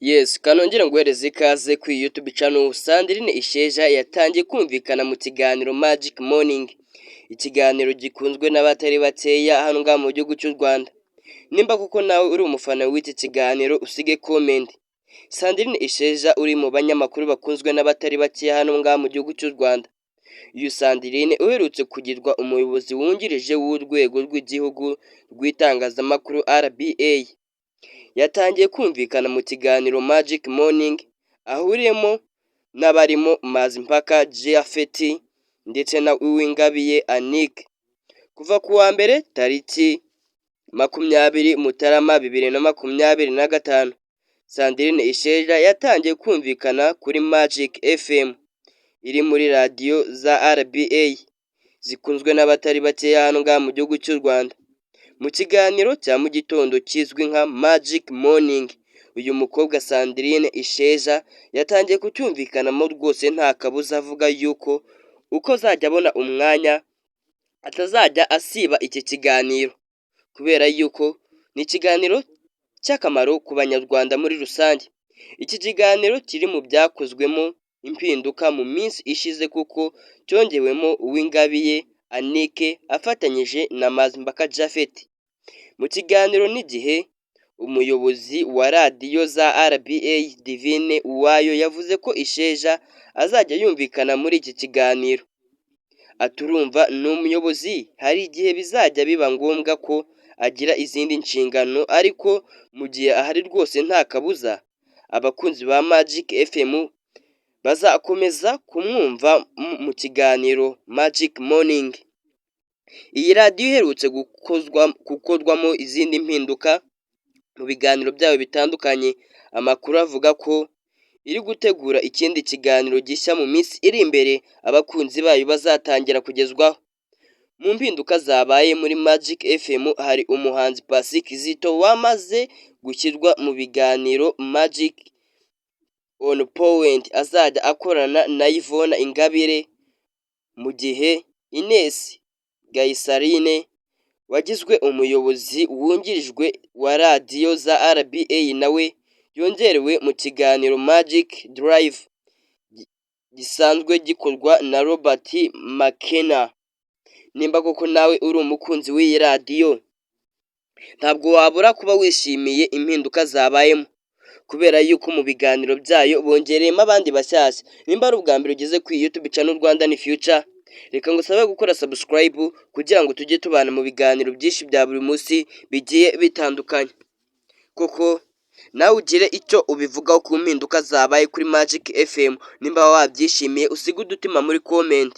Yes, kanongere nguhereze ikaze kuri YouTube channel. Sandrine Isheja yatangiye kumvikana mu kiganiro Magic Morning, ikiganiro gikunzwe n'abatari bakeya hano ngaha mu gihugu cy'u Rwanda. Nimba koko nawe uri umufana w'iki kiganiro, usige comment. Sandrine Isheja uri mu banyamakuru bakunzwe n'abatari bakeya hano ngaha mu gihugu cy'u Rwanda. Uyu Sandrine uherutse kugirwa umuyobozi wungirije w'urwego rw'igihugu rw'itangazamakuru RBA, yatangiye kumvikana mu kiganiro Magic Morning ahuriyemo n'abarimo Mazimpaka Japhet ndetse na Uwingabiye Annick. Kuva ku wa mbere tariki 20 Mutarama 2025, Sandrine Isheja yatangiye kumvikana kuri Magic FM iri muri radiyo za RBA zikunzwe n'abatari bakeya hano ngaha mu gihugu cy'u Rwanda. Mu kiganiro cya mu gitondo kizwi nka Magic Morning, uyu mukobwa Sandrine Isheja yatangiye kucyumvikanamo rwose nta kabuza, avuga yuko uko azajya abona umwanya atazajya asiba iki kiganiro, kubera yuko ni ikiganiro cy'akamaro ku Banyarwanda muri rusange. Iki kiganiro kiri mu byakozwemo impinduka mu minsi ishize, kuko cyongewemo Uwingabiye Annick afatanyije na Mazimpaka Japhet. Mu kiganiro n'Igihe, umuyobozi wa radiyo za RBA Divine Uwayo yavuze ko Isheja azajya yumvikana muri iki kiganiro. Ati: "Urumva ni umuyobozi, hari igihe bizajya biba ngombwa ko agira izindi nshingano, ariko mu gihe ahari rwose nta kabuza abakunzi ba Magic FM bazakomeza kumwumva mu kiganiro Magic Morning." Iyi radiyo iherutse gukorwamo izindi mpinduka mu biganiro byayo bitandukanye. Amakuru avuga ko iri gutegura ikindi kiganiro gishya mu minsi iri imbere abakunzi bayo bazatangira kugezwaho. Mu mpinduka zabaye muri Magic FM hari umuhanzi Passy Kizito wamaze gushyirwa mu biganiro Magic on Point azajya akorana na Yvonne Ingabire, mu gihe Ines Gayisarine wagizwe umuyobozi wungirije wa radiyo za RBA nawe yongerewe mu kiganiro Magic Drive gisanzwe gikorwa na Robert McKenna. Nimba koko nawe uri umukunzi w'iyi radiyo, ntabwo wabura kuba wishimiye impinduka zabayemo, kubera yuko mu biganiro byayo bongereyemo abandi bashyashya. Nimba ari ubwa mbere ugeze kuri YouTube channel Rwanda ni Future, reka ngusabe gukora subscribe kugira ngo tujye tubana mu biganiro byinshi bya buri munsi bigiye bitandukanye. Koko nawe ugire icyo ubivugaho ku mpinduka zabaye kuri Magic FM, nimba wabyishimiye usige udutima muri comment.